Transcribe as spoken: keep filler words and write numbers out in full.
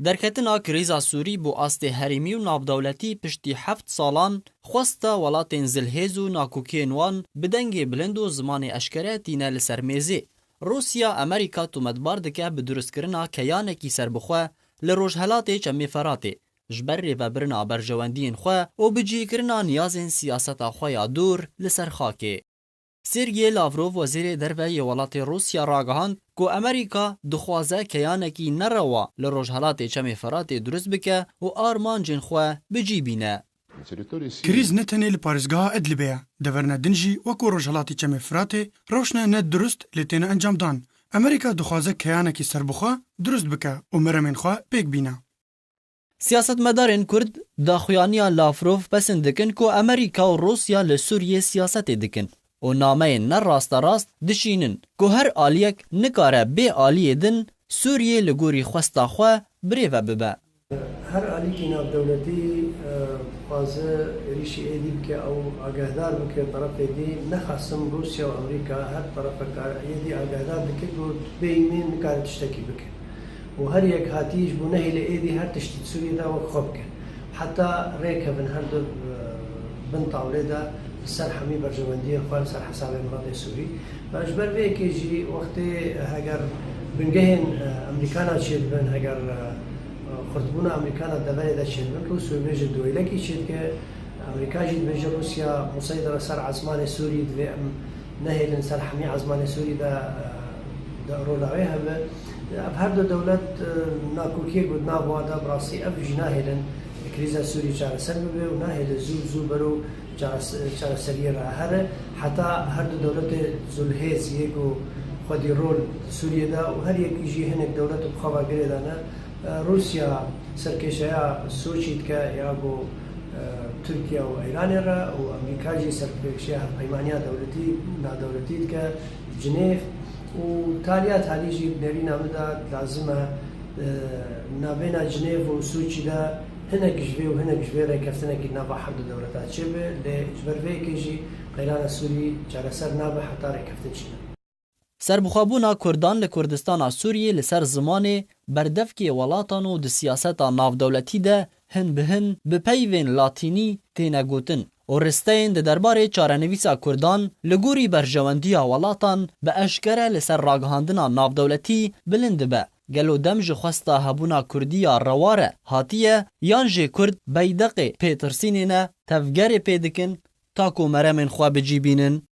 Derketina krîza Sûrî bo astê herêmî û navdewletî piştî heft salan xwesta welatên zilhêz û nakokiyên wan bi dengê bilind û zimanê eşkere tîne li ser mêzê. Rûsya Amerîka tometbar dike bi durustkirina keyanekî serbixwe li rojhelatê Çemê Feratê, ji ber rêvebirina berjewendiyên xwe û bicihkirina niyazên siyaseta xwe ya dûr li ser xakê. Sergey Lavrov, wezîrê derve yê welatê Rûsya ragihand ku Amerîka dixwaze keyanekî nerewa li rojhelatê Çemê Feratê durust bike û armancên xwe bi cî bîne. Krîz ne tenê li parêzgeha Idlibê ye. Deverine din jî wekû rojhelatê Çemê Firatê rewşine ne durust lê têne encamdan. Amerîka dixwaze keyanekî serbixwe durust bike û meremên xwe pêk bîne. Siyasetmedarên Kurd daxuyaniya Lavrov pesind dikin ku Amerîka û Rûsya li Sûriyê siyasetê dikin û nameyên ne rasterast dişînin ku her aliyek nikare bê aliyê din Sûriyê li gorî xwesta xwe birêve bibe. Her alîkî navdewletî dixwaze êrîşî êdî bike ew agehdar bike terefê dî. Nexasim Rûsya û Amerîka her terefeka êdî agehdar dike ku bêyî nikare tiştekî bike. Û her yek hatî ji bo nehêlê êdî her tiştî di Sûriyê de wek xwe bike. Heta rêkevin her du bin tawlê de li ser hemî berjewendiyên xwe li ser hesabê miletê Sûrî. Ji ber vê yekê jî wextê heger bingehên Amerîkana çêdibin, heger xurtbûna Amerîkana deverê de çêdibin, Rûsya bêje duwêlekî çêdike, Amerîka jî dibêje Rûsya museydira ser ezmanê Sûrî, divê em nehêlin ser hemî ezmanê Sûrî de, de rola wê hebe. Ev her du dewlet nakokiyê ku di nav wan de bi rastî ev jî nahêlin krîza Sûrî çareser bibe û nahêlin zû bi zû bero çares-, çareseriyê re here. Heta her du dewletê zulhêz yê ku xwedî rol di Sûriyê de û her yekî jî hinek dewlet bi xwe ve girê de ne. Rûsya serkêşeya Soçî dike ya ku Tirkiye û Îranê re û Amerîka jî serkêşeya hevpeymaniya dewletî, nadewletî dike Cinêv û taliya talî jî bi nerîna min de lazim e navbêna Cinêv û Soçî de hinek ji vê û hinek ji vê rêkeftinekî nava her du dewleta çêbe, lê ji ber vê yekê jî qeyrana Sûrî çareser nabe heta rêkeftin çêbe. Serbixwebûna Kurdan li Kurdistana Sûriyê li ser zimanê berdevkê welatan û di siyaseta navdewletî de hin bi hin bi peyvên latînî têne gotin û risteyên di derbarê çarenivîsa Kurdan li gorî berjewendiya welatan bi eşkere li ser ragihandina navdewletî bilind dibe. Gelo dem ji xwesta hebûna Kurdî ya rewar e hatiye yan jî Kurd beydeqê pêtirsînê ne tevgerê pê dikin ta ku meremên xwe bi cî bînin?